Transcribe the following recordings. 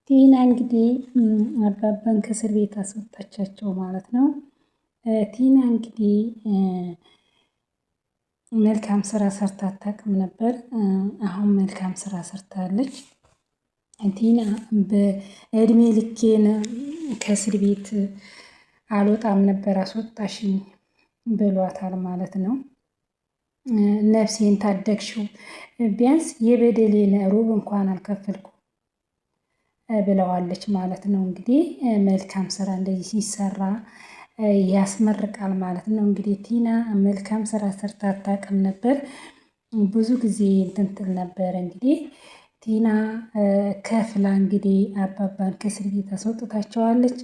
ቲና እንግዲህ አባባን ከእስር ቤት አስወጣቻቸው ማለት ነው። ቲና እንግዲህ መልካም ስራ ሰርታ አታውቅም ነበር። አሁን መልካም ስራ ሰርታለች። ቲና በእድሜ ልኬን ከእስር ቤት አልወጣም ነበር አስወጣሽኝ ብሏታል ማለት ነው። ነፍሴን ታደግሽው፣ ቢያንስ የበደሌን ሩብ እንኳን አልከፈልኩ ብለዋለች ማለት ነው። እንግዲህ መልካም ስራ እንደዚህ ሲሰራ ያስመርቃል ማለት ነው። እንግዲህ ቲና መልካም ስራ ሰርታ አታውቅም ነበር። ብዙ ጊዜ እንትን ትል ነበር። እንግዲህ ቲና ከፍላ እንግዲህ አባባን ከእስር ቤት አስወጥታቸዋለች።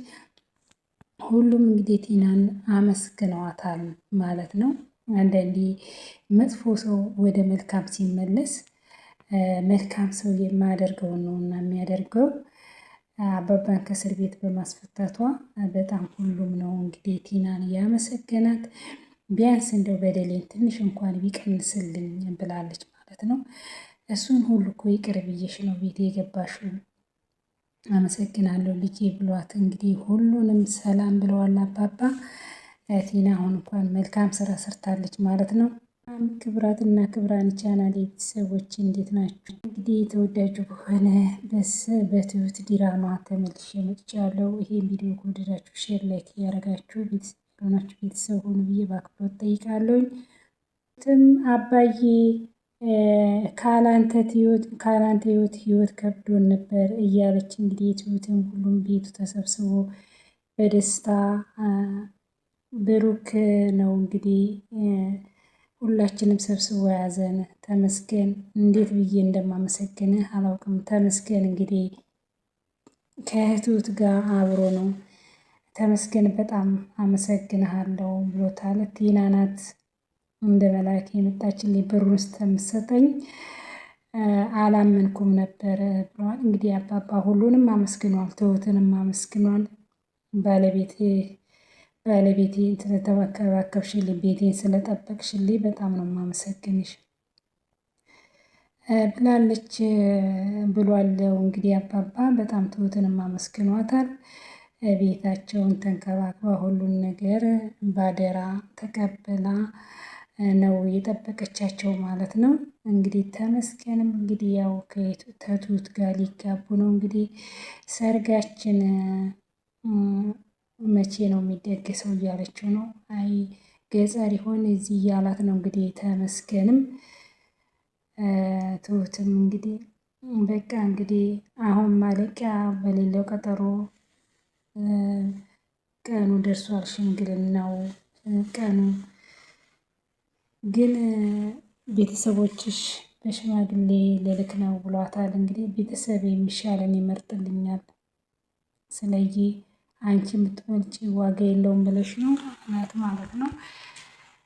ሁሉም እንግዲህ ቲናን አመስግነዋታል ማለት ነው። አንዳንዴ መጥፎ ሰው ወደ መልካም ሲመለስ መልካም ሰው የማያደርገውን ነው እና የሚያደርገው አባባን ከእስር ቤት በማስፈታቷ በጣም ሁሉም ነው እንግዲህ ቲናን ያመሰገናት። ቢያንስ እንደው በደሌን ትንሽ እንኳን ቢቀንስልኝ ብላለች ማለት ነው። እሱን ሁሉ እኮ ይቅር ብዬሽ ነው ቤት የገባሽው፣ አመሰግናለሁ ልጄ ብሏት እንግዲህ ሁሉንም ሰላም ብለዋል አባባ። ቲና አሁን እንኳን መልካም ስራ ሰርታለች ማለት ነው። ክብራትና ክብራን ቻናል ቤተሰቦች እንዴት ናችሁ? እንግዲህ ተወዳጁ በሆነ በትሁት ዲራማ ተመልሼ መጥቻለሁ። ይሄን ቪዲዮ ከወደዳችሁ share፣ like እያደረጋችሁ ቤተሰብ ሆናችሁ ቤተሰብ ሁኑ ብዬ በአክብሮት ጠይቃለሁኝ። ትም አባዬ ካላንተ ህይወት ህይወት ከብዶን ነበር እያለች እንግዲህ ትሁትም ሁሉም ቤቱ ተሰብስቦ በደስታ ብሩክ ነው እንግዲህ ሁላችንም ሰብስቦ ያዘን። ተመስገን እንዴት ብዬ እንደማመሰግንህ አላውቅም። ተመስገን እንግዲህ ከእህቱት ጋር አብሮ ነው። ተመስገን በጣም አመሰግንሃለሁ ብሎታል። ቲና ናት እንደ መላክ የመጣችልኝ ብሩን ስትሰጠኝ አላመንኩም ነበር ብለዋል። እንግዲህ አባባ ሁሉንም አመስግኗል፣ ትሁትንም አመስግኗል። ባለቤቴ ባለቤቴን ስለተንከባከብሽልኝ ቤቴን ስለጠበቅሽልኝ በጣም ነው የማመሰግንሽ ብላለች ብሏል። እንግዲህ አባባ በጣም ትሁትንም አመስግኗታል። ቤታቸውን ተንከባክባ ሁሉን ነገር ባደራ ተቀብላ ነው የጠበቀቻቸው ማለት ነው። እንግዲህ ተመስገንም እንግዲህ ያው ከትሁት ጋር ሊጋቡ ነው እንግዲህ ሰርጋችን መቼ ነው የሚደገሰው እያለችው ነው። አይ ገጠር ይሆን እዚህ እያላት ነው እንግዲህ ተመስገንም ትሁትም እንግዲህ በቃ እንግዲህ አሁን ማለቂያ በሌለው ቀጠሮ ቀኑ ደርሷል። ሽምግልናው ቀኑ ግን ቤተሰቦችሽ በሽማግሌ ልልክ ነው ብሏታል። እንግዲህ ቤተሰብ የሚሻለን ይመርጥልኛል ስለዚህ አንቺ የምትበልጪ ዋጋ የለውም ብለሽ ነው አላት ማለት ነው።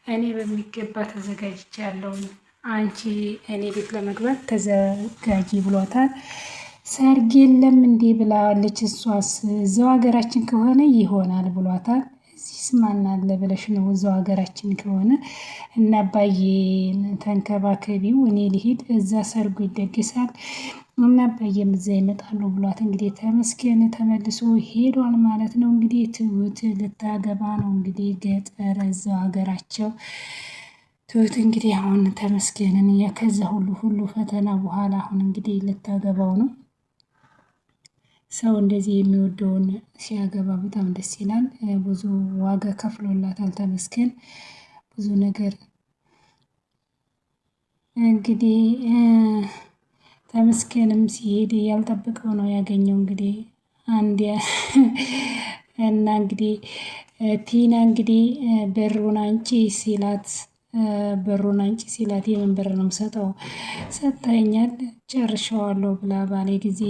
እኔ በሚገባ ተዘጋጅቻለሁ፣ አንቺ እኔ ቤት ለመግባት ተዘጋጂ ብሏታል። ሰርግ የለም እንዴ ብላለች። እሷስ እዛው ሀገራችን ከሆነ ይሆናል ብሏታል። እዚህስ ማን አለ ብለሽ ነው? እዛው ሀገራችን ከሆነ እና አባዬን ተንከባከቢው፣ እኔ ልሂድ፣ እዛ ሰርጉ ይደግሳል እና አባዬም እዛ ይመጣሉ ብሏት እንግዲህ ተመስገን ተመልሶ ሄዷል ማለት ነው። እንግዲህ ትሁት ልታገባ ነው እንግዲህ ገጠር እዛው ሀገራቸው። ትሁት እንግዲህ አሁን ተመስገንን ከዛ ሁሉ ሁሉ ፈተና በኋላ አሁን እንግዲህ ልታገባው ነው። ሰው እንደዚህ የሚወደውን ሲያገባ በጣም ደስ ይላል። ብዙ ዋጋ ከፍሎላታል ተመስገን ብዙ ነገር እንግዲህ ተመስገንም ሲሄድ ያልጠበቀው ነው ያገኘው። እንግዲህ አንድ እና እንግዲህ ቲና እንግዲህ በሩን አንጪ ሲላት በሩን አንጪ ሲላት የምን በር ነው የምሰጠው? ሰጥተኸኛል ጨርሸዋለሁ ብላ ባለ ጊዜ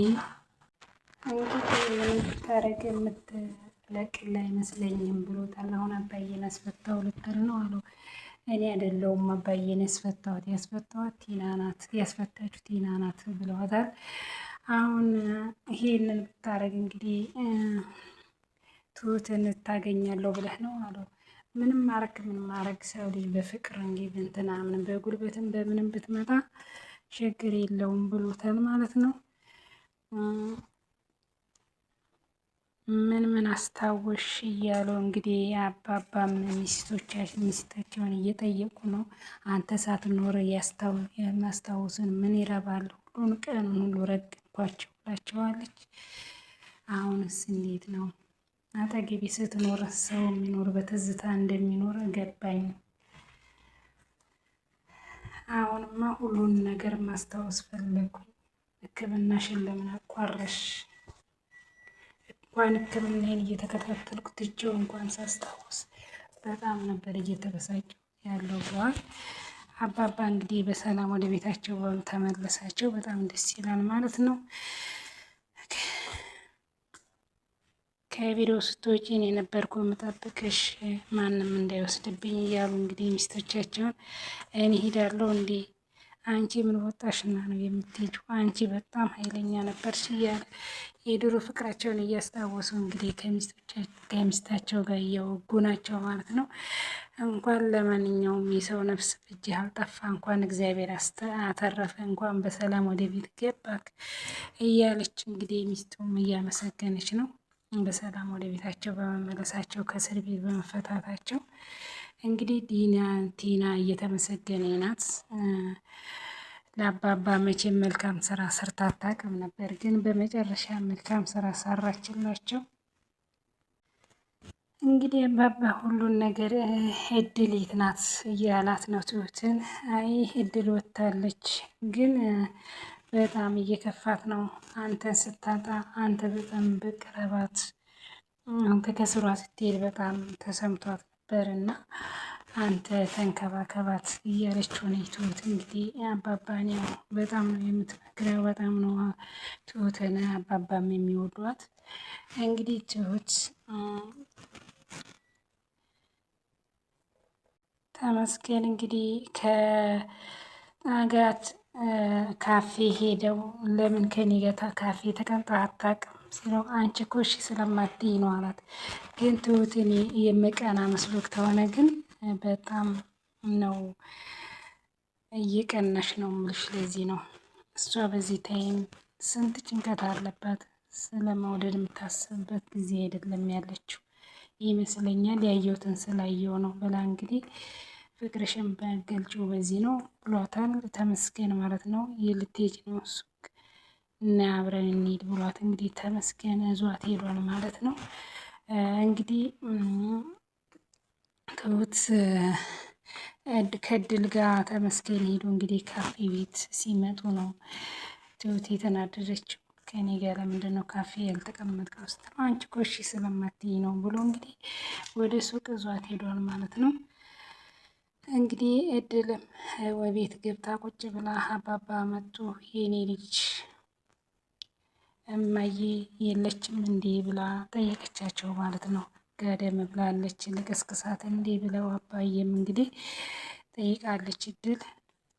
እንግዲህ ምንም ብታረግ የምትለቅል አይመስለኝም ብሎታል። አሁን አባዬን አስፈታው ልትል ነው አለው። እኔ አይደለሁም አባዬን ያስፈታሁት፣ ያስፈታኋት ቲና ናት፣ ያስፈታችሁ ቲና ናት ብለዋታል። አሁን ይሄንን ብታረግ እንግዲህ ትሁትን ታገኛለሁ ብለህ ነው አለው። ምንም ማረግ ምንም ማረግ ሰው ልጅ በፍቅር እንጂ በእንትና ምንም በጉልበትም በምንም ብትመጣ ችግር የለውም ብሎታል ማለት ነው። ምን ምን አስታወሽ እያሉ እንግዲህ አባባም ሚስታቸውን እየጠየቁ ነው። አንተ ሳትኖር ያስታውሱን ምን ይረባል? ሁሉን ቀኑን ሁሉ ረግኳቸው ብላቸዋለች። አሁንስ እንዴት ነው? አጠገቤ ስትኖር ሰው የሚኖር በትዝታ እንደሚኖር ገባኝ። አሁንማ ሁሉን ነገር ማስታወስ ፈለጉ። ሕክምናሽን ለምን አቋረሽ? እንኳን ሕክምናዬን እየተከታተልኩ ትቼው እንኳን ሳስታውስ በጣም ነበር እየተበሳጨሁ ያለው ብለዋል። አባባ እንግዲህ በሰላም ወደ ቤታቸው ተመለሳቸው። በጣም ደስ ይላል ማለት ነው። ከቢሮ ስትወጪ እኔ ነበርኩ የምጠብቅሽ ማንም እንዳይወስድብኝ እያሉ እንግዲህ ሚስቶቻቸውን እኔ ሄዳለሁ እንዴ አንቺ ምን ወጣሽና ነው የምትሄጂው? አንቺ በጣም ኃይለኛ ነበርሽ እያለ የድሮ ፍቅራቸውን እያስታወሱ እንግዲህ ከሚስታቸው ጋር እያወጉ ናቸው ማለት ነው። እንኳን ለማንኛውም የሰው ነፍስ እጅህ አልጠፋ፣ እንኳን እግዚአብሔር አተረፈ፣ እንኳን በሰላም ወደ ቤት ገባክ እያለች እንግዲህ ሚስቱም እያመሰገነች ነው። በሰላም ወደ ቤታቸው በመመለሳቸው ከእስር ቤት በመፈታታቸው እንግዲህ ዲና ቲና እየተመሰገነ ናት። ለአባባ መቼም መልካም ስራ ሰርታ አታውቅም ነበር፣ ግን በመጨረሻ መልካም ስራ ሰራችላቸው። እንግዲህ አባባ ሁሉን ነገር እድል የት ናት እያላት ነው ትሁትን። አይ እድል ወጥታለች፣ ግን በጣም እየከፋት ነው አንተን ስታጣ፣ አንተ በጣም በቅረባት፣ አንተ ከስሯ ስትሄድ በጣም ተሰምቷት ነበር እና አንተ ተንከባከባት እያለችው ነው ትሁት። እንግዲህ አባባን ያው በጣም ነው የምትመክረው፣ በጣም ነው ትሁትን አባባም የሚወዷት። እንግዲህ ትሁት ተመስገን እንግዲህ ከአጋት ካፌ ሄደው ለምን ከኔ ጋር ካፌ ተቀምጠህ አታውቅም ሲለው አንቺ እኮ እሺ ስለማትይ ነው አላት። ግን ትሁት እኔ የምቀና መስሎክ ከሆነ ግን በጣም ነው እየቀናሽ ነው የምልሽ። ለዚህ ነው እሷ በዚህ time ስንት ጭንቀት አለባት። ስለመውደድ የምታስብበት ጊዜ አይደለም ያለችው ይመስለኛል። ያየሁትን ስላየው ነው ብላ እንግዲህ ፍቅርሽን በገልጩ በዚህ ነው ብሏታል። ተመስገን ማለት ነው። የልትሄጂ ነው ሱቅ እና አብረን እንሂድ ብሏት እንግዲህ ተመስገን እዟት ሄዷል ማለት ነው። እንግዲህ ትሁት ከድል ጋር ተመስገን ሄዱ። እንግዲህ ካፌ ቤት ሲመጡ ነው ትሁት የተናደደችው። ከኔ ጋር ለምንድን ነው ካፌ ያልተቀመጥከው ስትለው አንቺ እኮ እሺ ስለማትይ ነው ብሎ እንግዲህ ወደ ሱቅ እዟት ሄዷል ማለት ነው። እንግዲህ እድልም ወቤት ገብታ ቁጭ ብላ አባባ መጡ የኔ ልጅ እማዬ የለችም እንዴ ብላ ጠየቀቻቸው ማለት ነው። ገደም ብላለች ልቅስቅሳት እንዴ ብለው አባዬም እንግዲህ ጠይቃለች። እድል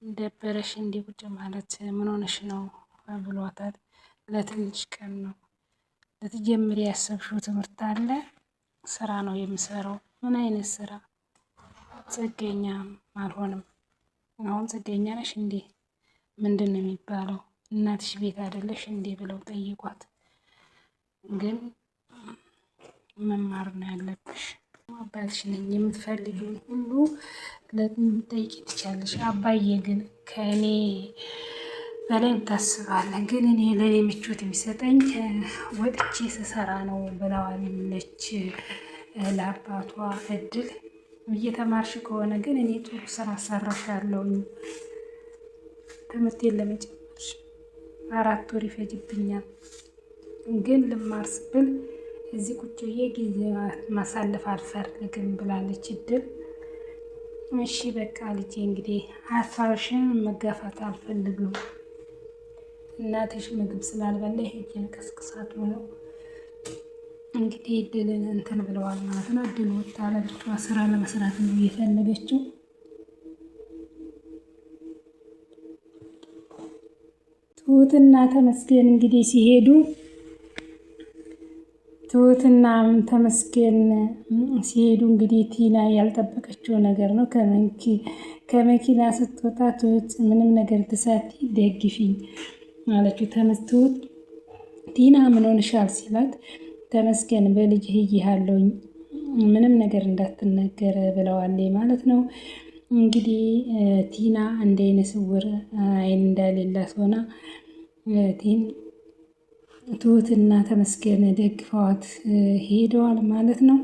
ደበረሽ እንዴ ቁጭ ማለት ምን ሆነሽ ነው ብሏታል። ለትንሽ ቀን ነው ልትጀምሪ ያሰብሽው ትምህርት አለ ስራ ነው የምሰራው። ምን አይነት ስራ? ጽገኛ አልሆንም። አሁን ጽገኛ ነሽ እንዴ? ምንድን ነው የሚባለው? እናትሽ ቤት አይደለሽ እንዴ ብለው ጠይቋት። ግን መማር ነው ያለብሽ። አባትሽ ነኝ የምትፈልጊውን ሁሉ ልትጠይቂ ትቻለሽ። አባዬ ግን ከእኔ በላይ ታስባለህ፣ ግን እኔ ለእኔ ምቾት የሚሰጠኝ ወጥቼ ስሰራ ነው ብለዋለች ለአባቷ እድል። እየተማርሽ ከሆነ ግን እኔ ጥሩ ስራ ሰራሻለሁኝ ትምህርቴን ለመጨመርሽ 4 ወር ይፈጅብኛል፣ ግን ልማር ስብል እዚህ ቁጭ ብዬ ጊዜ ማሳለፍ አልፈልግም ብላለች እድል። እሺ በቃ ልጄ እንግዲህ ሀሳብሽን መጋፋት አልፈልግም፣ እናትሽ ምግብ ስላልበላ ሄጄ ልቀስቅሳት ብለው እንግዲህ እድልን እንትን ብለዋል ማለት ነው። እድል ወጣ ለብቻዋ ስራ ለመስራት ነው እየፈለገችው። ትሁትና ተመስገን እንግዲህ ሲሄዱ ትሁትና ተመስገን ሲሄዱ እንግዲህ ቲና ያልጠበቀችው ነገር ነው። ከመኪና ስትወጣ ትሁት ምንም ነገር ትሳቲ ደግፊኝ አለችው። ትሁት ቲና ምን ሆንሻል ሲላት ተመስገን በልጅህ እይሃለሁኝ ምንም ነገር እንዳትነገር ብለዋል ማለት ነው። እንግዲህ ቲና እንደ ዓይነ ስውር ዓይን እንደሌላት ሆና ትሁትና ተመስገን ደግፈዋት ሄደዋል ማለት ነው።